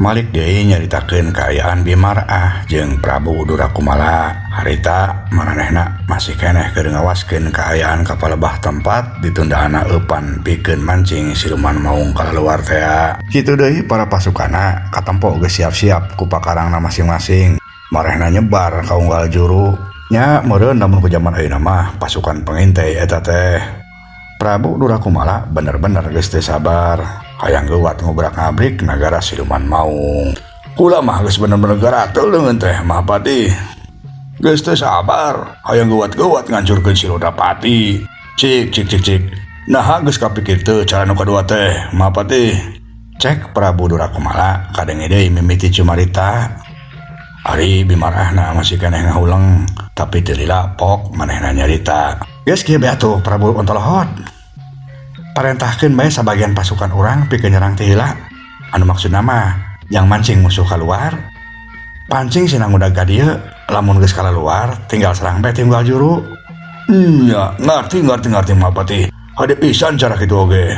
Malik deui nyaritakeun kaayaan Bimarah jeung Prabu Durakumala. Harita maranehna masih keneh keur ngawaskeun kaayaan ka palebah tempat ditundaanna eupan pikeun mancing siluman maung kalaluar tea. Kitu deui para pasukanna katempo geus siap-siap ku pakarangna masing-masing. Marehna nyebar ka unggal juru. Nya meureun lamun ku jaman ayeuna mah pasukan pengintai eta teh. Prabu Durakumala bener-bener geus teu sabar. Hayang geuwat ngobrak-ngabrik nagara siluman maung. Kula mah geus bener-bener garateul leungeun teh Mahapati. Geus teu sabar, hayang geuwat-geuwat ngancurkeun si Lodapati. Cik cik cik cik. Naha geus kapikir teu cara nu kadua teh Mahapati. Cek Prabu Durakumala kadenge deui mimiti cumarita. Ari Bimarahna masih keneh ngahuleng, tapi teu lila pok manehna nyarita. Geus kieu bae atuh Prabu Ontolohot. Parentahkeun bae sabagian pasukan urang pikeun nyerang ti heula. Anu maksudna mah jang mancing musuh kaluar. Pancing sina ngudag ka dieu, lamun geus kalaluar tinggal serang bae ti unggal juru. Nya, ngarti ngarti ngarti Mahapati. Hade pisan cara kitu oge.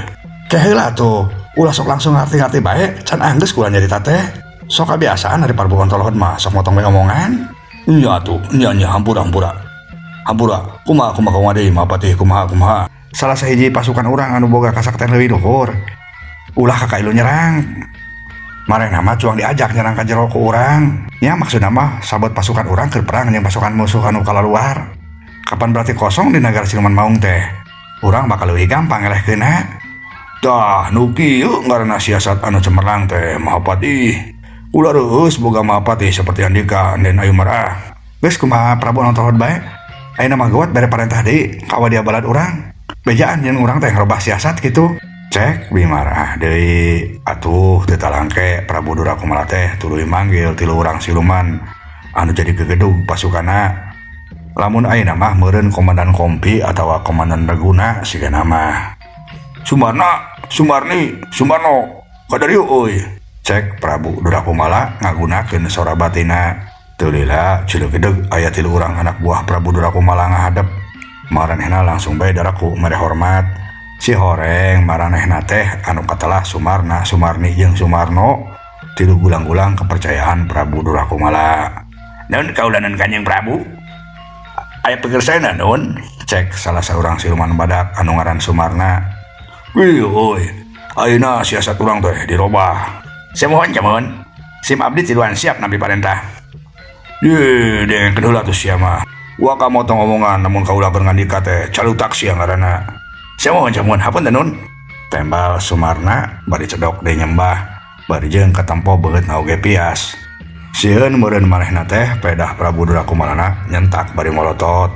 Ke heula atuh, ulah sok langsung ngarti-ngarti bae, can anggeus kula nyarita teh. Sok kabiasaan ari Prabu Ontolohot mah sok motong bae omongan. Nya atuh, nya nya hampura hampura. Hampura, kumaha kumaha kumaha deui Mahapati, kumaha kumaha. Salah sahiji pasukan urang anu boga kasaktian leuwih luhur. Ulah ka kailu nyerang. Marehna mah cuang diajak nyerang ka jero ku urang. Nya maksudna mah sabot pasukan urang keur perang jeung pasukan musuh anu kalaluar. Kapan berarti kosong di nagara siluman maung teh. Urang bakal leuwih gampang ngelehkeunna. Tah nu kieu ngaranna siasat anu cemerlang teh Mahapati. Ulah reueus boga Mahapati seperti Andika Den Ayu Marah. Geus kumaha Prabu Ontolohot bae. Ayeuna mah geuwat bere parentah deui ka wadia balad urang. Bejaan jeung urang teh ngerobah siasat kitu. Cek Bimarah deui atuh teu talangke Prabu Durakumala teh tuluy manggil tilu urang siluman anu jadi gegedug pasukanna. Lamun ayeuna mah meureun komandan kompi atawa komandan reguna sigana mah. Sumarna, Sumarni, Sumarno, kadarieu euy. Cek Prabu Durakumala ngagunakeun sora batina. Teu lila cileugedeg aya tilu urang anak buah Prabu Durakumala ngahadep. Maranehna langsung bae daraku mere hormat. Si horeng maranehna teh anu katelah Sumarna, Sumarni jeung Sumarno tilu gulang-gulang kepercayaan Prabu Durakumala. Nun kaulanan Kanjeng Prabu? Aya pekersaena nun? Cek salah saurang siluman badak anu ngaran Sumarna. Wih euy, ayeuna siasat urang teh dirobah. Semohon jamun, sim abdi tiluan siap nampi parentah. Ye, dengkeun heula tuh sia mah. Waka motong omongan namun kaula keur ngandika teh calutak sia ngaranna. Semohon jamun, hapunten nun. Tembal Sumarna bari cedok deui nyembah, bari jeung katempo beungeutna oge pias. Sieun meureun manehna teh pedah Prabu Durakumalana nyentak bari molotot.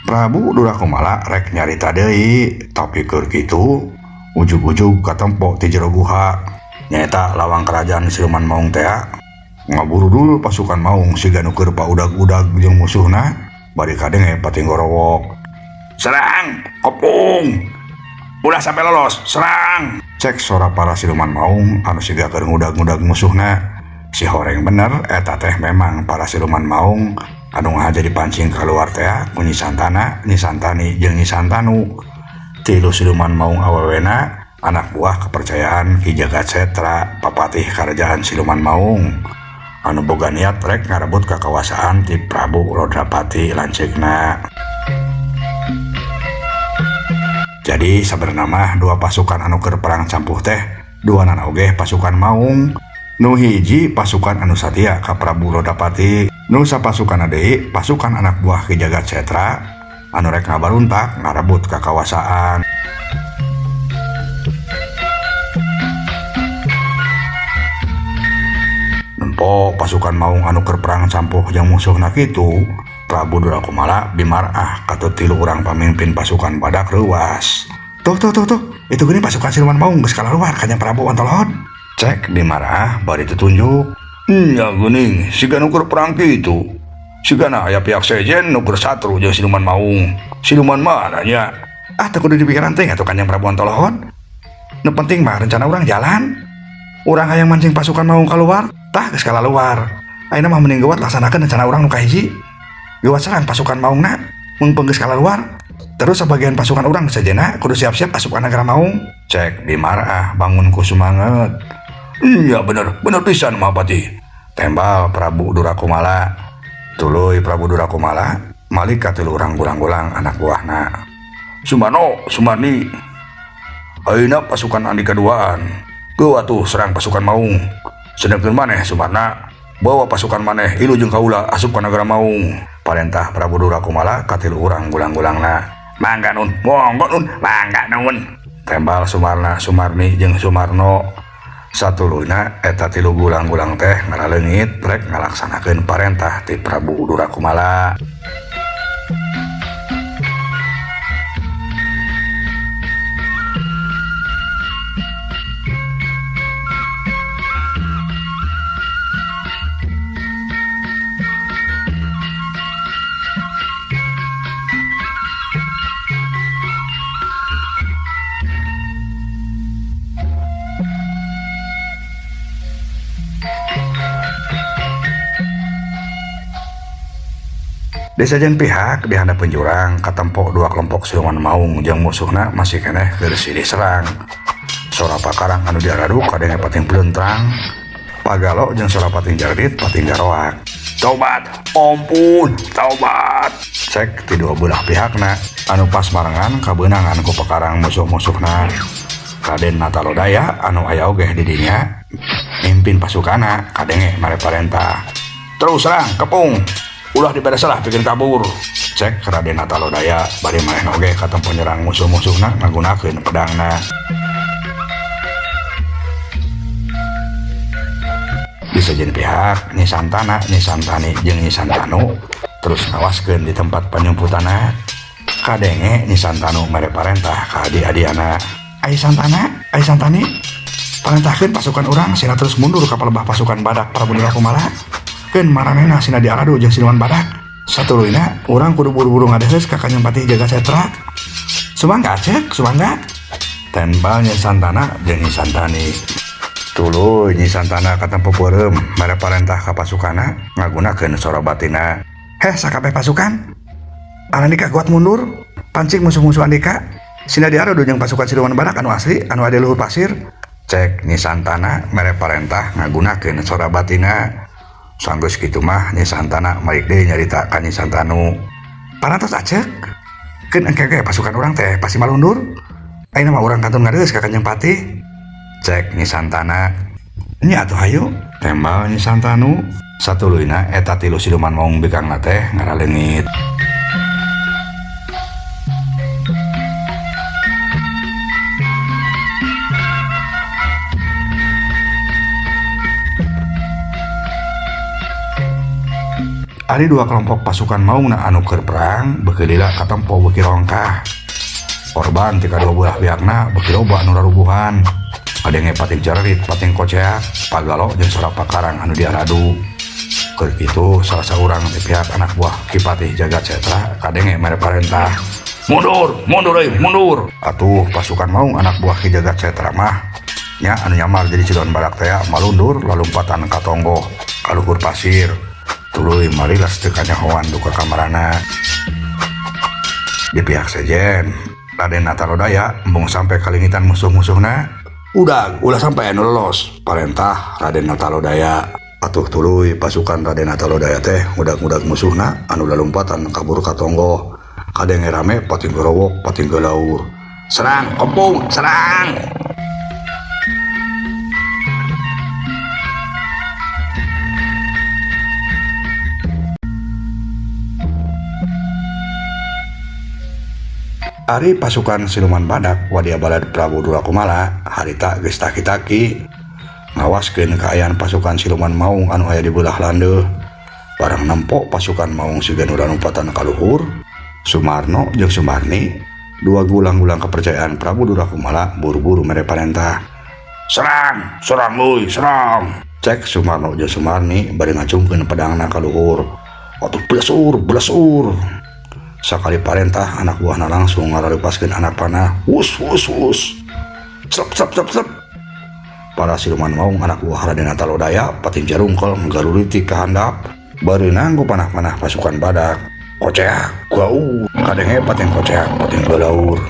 Prabu Durakumala rek nyarita deui, tapi keur kitu ujug-ujug katempo ti jero guha. Nyaeta lawang kerajaan siluman maung tea. Ngaburudul pasukan maung siga nu keur paudag-udag jeung musuhna. Bari kadenge patinggorowok. Serang, kepung. Ulah sampai lolos, serang. Cek sora para siluman maung anu siga keur ngudag-ngudag musuhna. Si horeng bener eta teh memang para siluman maung anu ngahaja dipancing keluar tea ku Nyi Santana, Nyi Santani jeung Nyi Santanu. Tilu siluman maung awewena anak buah kepercayaan Ki Jagat Setra, papatih kerajaan siluman maung. Anu boga niat rek ngarebut kakawasaan ti Prabu Lodrapati lanceukna. Jadi sabenerna mah dua pasukan anu keur perang campuh teh duanana oge pasukan maung. Nu hiji pasukan anu satia ka Prabu Lodapati, nu sapasukanna deui pasukan anak buah Ki Jagat Setra anu rek ngabaruntak ngarebut kakawasaan. Nempo pasukan maung anu keur perang campuh jeung musuhna kitu, Prabu Durakumala bimarah katut tilu urang pamimpin pasukan badak reuwas. Tuh tuh tuh tuh, itu geuning pasukan siluman maung geus kalaluar ka Kanjeng Prabu Ontolohot. Cek bimarah bari tutunjuk. Nya geuning siga nu keur perang kitu. Sigana aya pihak sejen nu keur satru jeung siluman maung. Siluman mana nya? Ah teu kudu dipikiran teh atuh Kanjeng Prabu Ontolohot. Nu penting mah rencana urang jalan. Urang hayang mancing pasukan maung keluar, tah geus kalaluar. Ayeuna mah mending geuwat laksanakeun rencana urang nu kahiji. Geuwat serang pasukan maungna, meungpeung geus kalaluar. Terus sebagian pasukan urang sajena kudu siap-siap asup ka nagara maung. Cek bimarah bangun ku sumanget. Iya bener, bener pisan Mahapati. Tembal Prabu Durakumala. Tuluy Prabu Durakumala malik ka tilu urang gulang-gulang anak buahna. Sumarno, Sumarni, ayeuna pasukan Andika duaan. Geuh atuh serang pasukan Maung. Sedengkeun maneh Sumarna, bawa pasukan maneh ilu jeung kaula asup ka nagara Maung. Parentah Prabu Durakumala ka tilu urang gulang-gulangna. Mangga nun, monggo nun, mangga nun. Tembal Sumarna, Sumarni jeung Sumarno. Satuluyna eta tilu gulang-gulang teh ngaraleungit rek ngalaksanakeun parentah ti Prabu Durakumala. Di sejen pihak di handapeun jurang katempo dua kelompok siluman maung jeung musuhna masih keneh keur silih serang. Sora pakarang anu diaradu kadenge pating pleuntrang, pagalo jeung sora pating jaredit pating garoak. Taubat, ampun, taubat. Cek ti dua belah pihakna anu pas marengan kabeunangan ku pekarang musuh-musuhna. Raden Natalodaya anu aya oge di dinya mimpin pasukana kadenge mare parentah. Terus serang, kepung. Ulah diberesalah bikin kabur. Cek Raden Natalodaya bari manehna oge katempo nyerang musuh-musuhna ngagunakeun pedangna. Di sejen pihak Nyi Santana, Nyi Santani jeung Nyi Santanu terus ngawaskeun di tempat panyumputanna. Kadenge Nyi Santanu mere parentah ka adi-adiana. Ai Santana, ai Santani, parentahkeun pasukan urang sina terus mundur ka palebah pasukan badak Prabu Durakumala. Keun maranehna sina diaradu jeung siluman badak. Satuluyna urang kudu buru-buru ngadeheus ka Kanjeng Patih Jaga Setra. Sumangga cek, sumangga. Tembal Nyi Santana jeung Nyi Santani. Tuluy Nyi Santana katempo peureum mere parentah ka pasukana ngagunakeun sora batina. Heh sakabeh pasukan. Andika kuat mundur, pancing musuh-musuh Andika. Sina diaradu jeung pasukan siluman badak anu asli anu aya di luhur pasir. Cek Nyi Santana mere parentah ngagunakeun sora batina. Sanggeus kitu mah Nyi Santana malik deui nyarita ka Nyi Santanu. Parantos acek, keun engke ge pasukan urang teh pasti malundur. Ayeuna mah urang kantun ngadeus ka Kanjeng Patih. Cek Nyi Santana. Nya atuh hayu, tembal Nyi Santanu. Satuluyna eta tilu siluman maung bikangna teh ngaraleungit. Ari dua kelompok pasukan maungna anu keur perang beuki lila katempo beuki rongkah. Korban ti kadua belah pihakna beuki loba anu rarubuhan. Kadenge pating jarerit, pating koceak, pagalo jeung sora pakarang anu diaradu. Keur kitu salah saurang ti pihak anak buah Ki Patih Jagat Setra kadenge mere parentah. Mundur, mundur euy, mundur. Atuh pasukan maung anak buah Ki Jagat Setra mah nya anu nyamar jadi siluman badak teh malundur lalumpatan ka tonggoh ka luhur pasir. Tuluy marilas teu kanyahoan duka kamarana. Di pihak sejen Raden Natalodaya embung sampai kalingitan musuh-musuhna. Udah, ulah sampai anu lolos, parentah Raden Natalodaya. Atuh tuluy pasukan Raden Natalodaya teh ngudag-ngudag musuhna anu lalumpatan kabur ka tonggoh. Kadenge rame pating gorowok, pating gelaur. Serang, kepung, serang. Ari pasukan siluman badak wadia balad Prabu Durakumala harita geus taki-taki ngawaskeun kaayaan pasukan siluman maung anu aya di beulah landeuh. Barang nempo pasukan maung siga nu lalumpatan ka luhur, Sumarno jeung Sumarni dua gulang-gulang kepercayaan Prabu Durakumala buru-buru mere parentah. Serang, serang euy, serang. Cek Sumarno jeung Sumarni bari ngacungkeun pedangna ka luhur. Atuh blesur, blesur. Sakali parentah anak buahna langsung ngaralepaskeun anak panah. Wus wus wus. Slep slep slep slep. Para siluman maung anak buah Raden Natalodaya pating jarungkel nggaluliti ka handap. Bareunang ku panah-panah pasukan badak. Koceak, gaur. Kadenge pating koceak, pating galaur.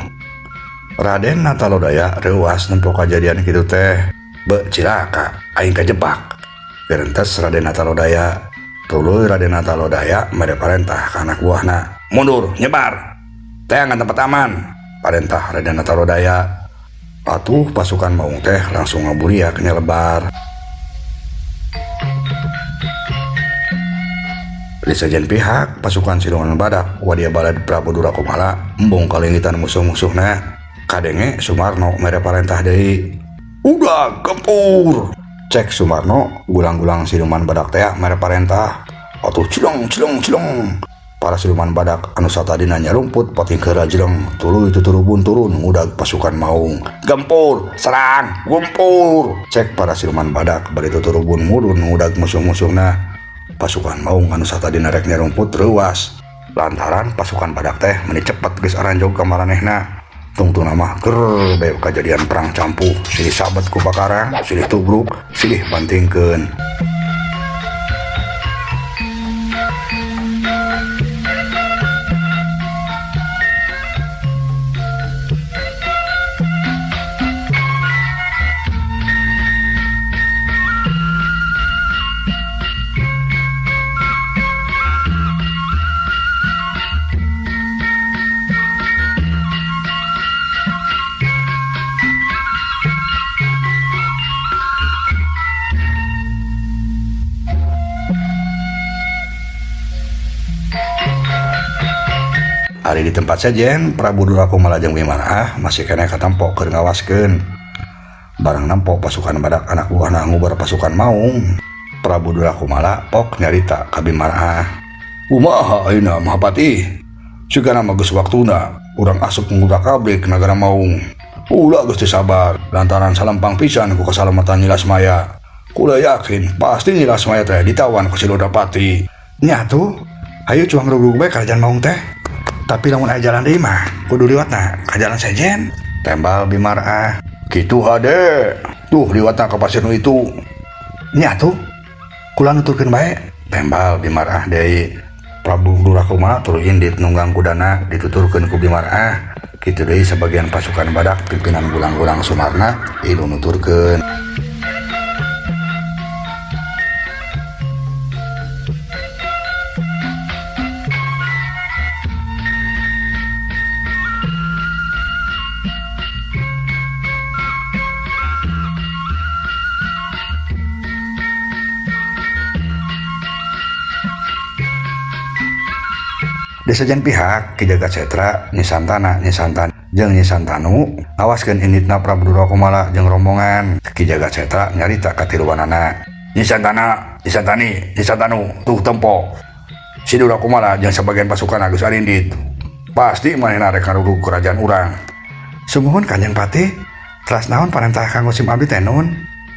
Raden Natalodaya reuas nempo kajadian kitu teh. Be cilaka aing kajebak. Gerentes Raden Natalodaya. Tuluy Raden Natalodaya mere parentah ka anak buahna. Mundur, nyebar. Teangan tempat aman. Parentah Raden Natalodaya. Atuh pasukan maung teh langsung ngaburiak nyelebar. Di sejen pihak pasukan siluman badak wadia balad Prabu Durakumala embung kalingitan musuh-musuhna. Kadenge Sumarno mere parentah deui. Udah gempur. Cek Sumarno gulang-gulang siluman badak teh mere parentah. Atuh cilong cilong cilong. Para siluman badak anu satadina nyarumput patingkeura jeleng tuluy tuturubun turun ngudag pasukan maung. Gempur, serang, gempur. Cek para siluman badak bari tuturubun mudun ngudag musuh-musuhna. Pasukan maung anu satadina rek nyarumput reuas. Lantaran pasukan badak teh meni cepet geus aranjog ka maranehna. Tungtungna mah ger bae kajadian perang campuh, silih sabet ku bakarang, silih tubruk, silih bantingkeun. Ari di tempat sejen Prabu Durakumala jeung Bimarah masih keneh katempo keur ngawaskeun. Barang nempo pasukan badak anak buahna ngubar pasukan maung. Prabu Durakumala pok nyarita ka Bimarah. Kumaha ayeuna Mahapatih? Sigana mah geus waktuna urang asup ngudak-abrik nagara maung. Ulah geus teu sabar lantaran salempang pisan ku kasalamatan Nyi Lasmaya. Kula yakin pasti Nyi Lasmaya teh ditawan ku si Lodapati. Nya tuh, hayu cuang rugrug bae kerajaan maung teh. Tapi lamun aya jalan deui mah kudu liwatna ka jalan sejen. Tembal Bimarah. Kitu hade. Tuh liwatna ka pasir nu itu. Nya tuh. Kula nuturkeun bae. Tembal Bimarah deui. Prabu Durakumala tuluy indit nunggang kudana dituturkeun ku Bimarah. Kitu deui sebagian pasukan badak pimpinan gulang-gulang Sumarna ilu nuturkeun. Di sejen pihak Ki Jagat Setra, Nyi Santana, Nyi Santan jeung Nyi Santanu ngawaskeun inditna Prabu Durakumala jeung rombongan. Ki Jagat Setra nyarita ka tiluanana. Nyi Santana, Nyi Santani, Nyi Santanu tuh tempo. Si Durakumala jeung sebagian pasukan geus arindit. Pasti manehna rek ngarurug kerajaan urang. Sumuhun Kanjeng Patih, teras naon parentah kanggo sim abdi teh nun?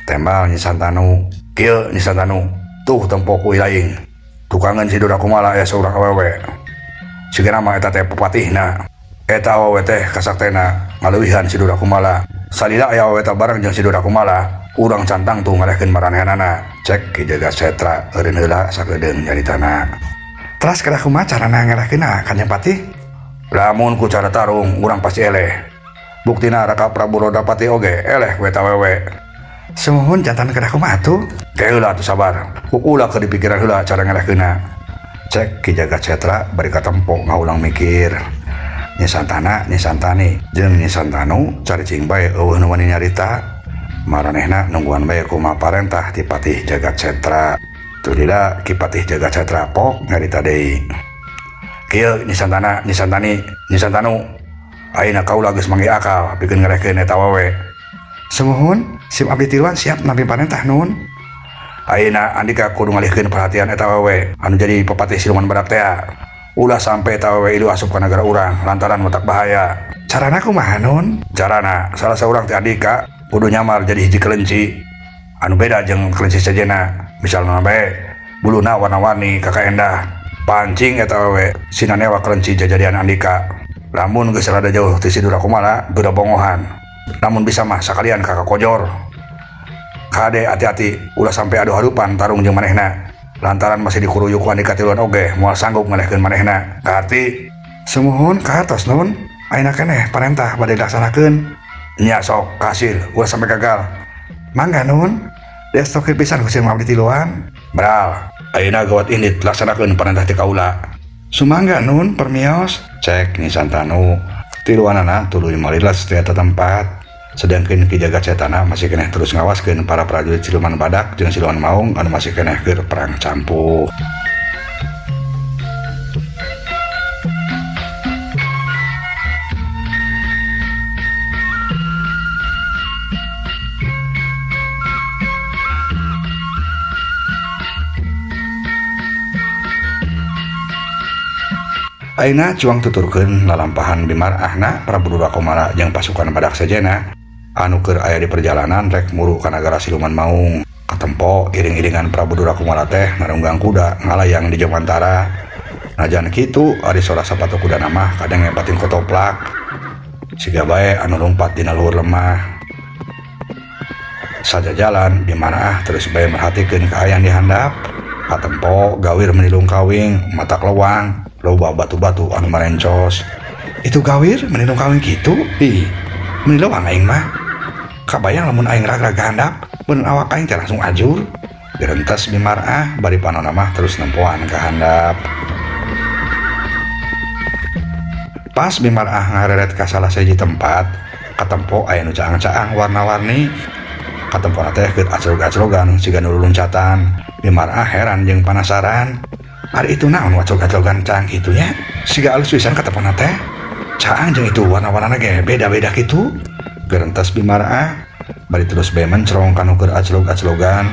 Tembal Nyi Santanu. Kieu Nyi Santanu, tuh tempo ku ilaing. Tukangan si Durakumala aya saurang awewe. Sigana mah eta teh pepatihna. Eta awewe teh kasaktena ngaleuwihan si Durakumala. Salila aya awewe eta bareng jeung si Durakumala, urang cantang tuh ngalehkeun maranehanana. Cek Ki Jagat Setra eureun heula sakedeung nyaritana. Teras kedah kumaha carana ngalehkeunna Kanjeng Patih? Lamun ku cara tarung urang pasti eleh. Buktina Raka Prabu Lodapati oge eleh ku eta awewe. Sumuhun jantan kedah kumaha atuh? Ke heula atuh sabar. Kukula keur dipikiran heula cara ngalehkeunna. Cek Ki Jagat Setra bari katempo ngaulang mikir. Nyi Santana, Nyi Santani jeung Nyi Santanu caricing bae eueuh nu wani nyarita. Maranehna nungguan bae kumaha parentah ti Patih Jagat Setra. Tulila Ki Patih Jagat Setra pok nyarita deui. Kieu Nyi Santana, Nyi Santani, Nyi Santanu ayeuna kaula geus manggih akal pikeun ngarehkeun eta awewe. Sumuhun, sim abdi tiluan siap nampi parentah nun. Ayeuna andika kudu ngalihkeun perhatian eta awewe anu jadi pepatih siluman badak tea. Ulah sampe eta awewe ilu asup ka nagara urang lantaran matak bahaya. Carana kumaha nun? Carana salah saurang ti andika kudu nyamar jadi hiji kelenci anu beda jeung kelenci sejenna. Misalna bae buluna warna-warni kaka endah. Pancing eta awewe sina newa kelenci jajadian andika. Lamun geus rada jauh ti si Durakumala geura bongohan. Namun bisa mah sakalian ka kakojor. Kade hati-hati ulah sampai adu harupan tarung jeung manehna. Lantaran masih dikuruyuk ku andika tiluan oge moal sanggup ngalehkeun manehna. Kaharti sumuhun kahartos nun. Ayeuna keneh parentah bade dilaksanakeun. Nya sok kasil ulah sampai gagal. Mangga Nun. Diestokeun pisan ku sim abdi tiluan. Bral, ayeuna gawat indit laksanakeun parentah ti kaula. Sumangga Nun, permios. Cek Nyi Santanu. Tiluanana tuluy malilas ti eta tempat. Sedangkeun Ki Jagat Setana masih keneh terus ngawaskeun para prajurit siluman badak jeung siluman maung anu masih keneh keur perang campuh. Ayeuna cuang tuturkeun lalampahan Bimarahna Prabu Durakumala jeung pasukan badak sejenna anu keur aya di perjalanan rek muru ka nagara siluman maung. Katempo iring-iringan Prabu Durakumala teh narunggang kuda ngalayang di jomantara. Najan kitu ari sora sapatu kudana mah kadang ngepatin kotoplak. Siga bae anu lumpat dina luhur lemah. Sajajalan Bimarah terus bae merhatikeun kaayaan di handap. Katempo gawir menilung kawing, mata kelewang, loba batu-batu anu marencos. Itu gawir menilung kawing kitu? Ih, menilung aing mah. Kabayang lamun aing ragrag ka handap, beun awak aing teh langsung ajur. Gerentes Bimarah bari panona mah terus nempoan ka handap. Pas Bimarah ngareret ka salah sahiji tempat, katempo aya nu caang-caang warna-warni. Katempona teh keur acrog-acrogan siga nu luluncatan. Bimarah heran jeung panasaran. Ari itu naon acrog-acrogan caang kitu nya? Siga alus pisan katempona teh. Caang jeung itu warna-warnana ge beda-beda kitu. Gerentes Bimarah bari terus bae mencrong ka nu keur acrog-acrogan.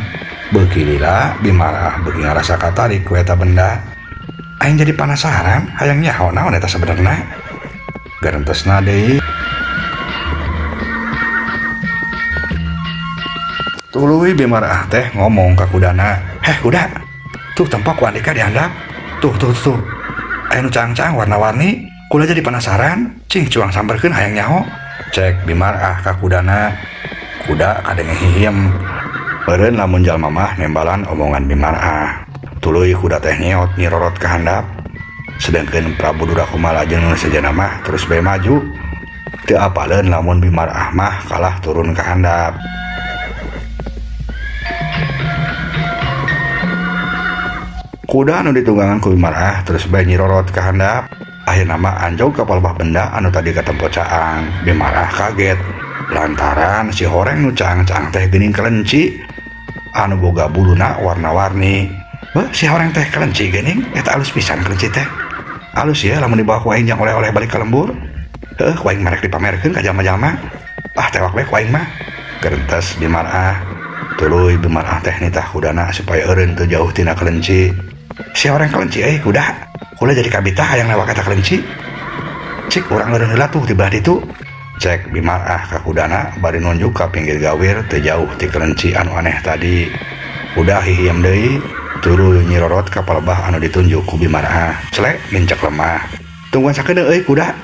Beuki lila Bimarah beuki ngarasa katarik ku eta benda. Aing jadi panasaran, hayang nyaho naon eta sabenerna. Gerentesna deui. Tuluy Bimarah teh ngomong ka kudana, "Heh kuda, tuh tempo ku andika di handap. Tuh tuh tuh. Aya nu caang-caang warna-warni, kula jadi penasaran, cing cuang samperkeun hayang nyaho." Cek Bimarah ka kudana. Kuda kadenge hihiem. Meureun lamun jalma mah nembalan omongan Bimarah. Tuluy kuda teh nyeot nyirorot ka handap. Sedangkeun Prabu Durakumala jeung nu sejenna mah terus bae maju. Teu apaleun lamun Bimarah mah kalah turun ka handap. Kuda anu ditunggangan ku Bimarah terus bae nyirorot ka handap. Akhirna mah anjog ka palebah benda anu tadi katempo caang. Bimarah kaget lantaran si horeng nu caang-caang teh geuning kelenci anu boga buluna warna-warni. Heuh, si horeng teh kelenci geuning, eta alus pisan kelenci teh. Alus ya lamun dibawa ku aing jang oleh-oleh balik ka lembur. Heuh, ku aing marek dipamerkeun ka jalma-jalma. Ah, tewak bae ku aing mah. Gerentes Bimarah. Tuluy Bimarah teh nitah kudana supaya eureun teu jauh tina kelenci. Si horeng kelenci euy kuda. Kula jadi kabita hayang lewat eta kelenci. Cik urang eureun heula tuh di belah ditu. Cek Bimarah ka kudana bari nunjuk ka pinggir gawir teu jauh ti kelenci anu aneh tadi. Kuda hihiem deui, tuluy nyirorot ka palebah anu ditunjuk ku Bimarah. Celek nincak lemah. Tungguan sakedeung euy kuda.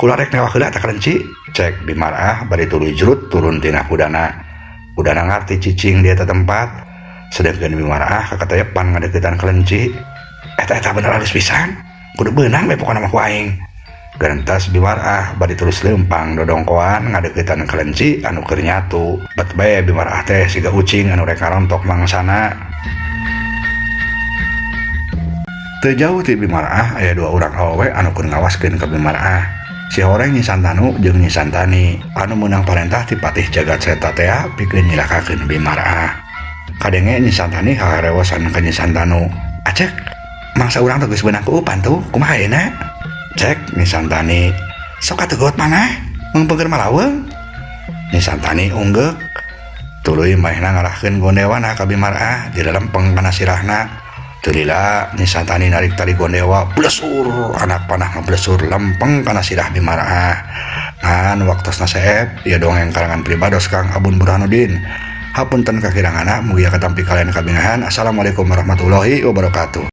Kula rek newak heula eta kelenci. Cek Bimarah bari tuluy jrut turun tina kudana. Kudana ngarti cicing di eta tempat. Sedangkeun Bimarah kakatepan ngadeukeutan kelenci. Eta-eta bener alus pisan. Kudu beunang bae pokona mah ku aing. Gerentas Bimarah bari terus leumpang dodongkoan ngadeukeutan kelenci anu keur nyatu. Bet bae Bimarah teh siga ucing anu rek ngarontok mangsana. Teu jauh ti Bimarah aya dua urang awewe anu keur ngawaskeun ka Bimarah. Si horeng Nyi Santanu jeung Nyi Santani anu meunang parentah ti Patih Jagat Seta tea pikeun nyilakakeun Bimarah. Kadenge Nyi Santani haharewosan ka Nyi Santanu. Acek, mangsa urang teh geus beunang ku Upan tuh, kumaha ayeuna? Cek Nyi Santani. Sok atuh geuwat mana? Mengpeungkeun malaweung. Nyi Santani unggeuk. Tuluy maehna ngarahkeun gondewana ka Bimarah di lelempeng kana sirahna. Teu lila Nyi Santani narik tali gondewa, blesur anak panah ngablesur lempeng kana sirah Bimarah. Ngan waktosna seep, ieu dongeng karangan pribados Kang Abun Burhanuddin. Hapunten kakirangana, mugia katampi kalian kabingahan. Assalamualaikum warahmatullahi wabarakatuh.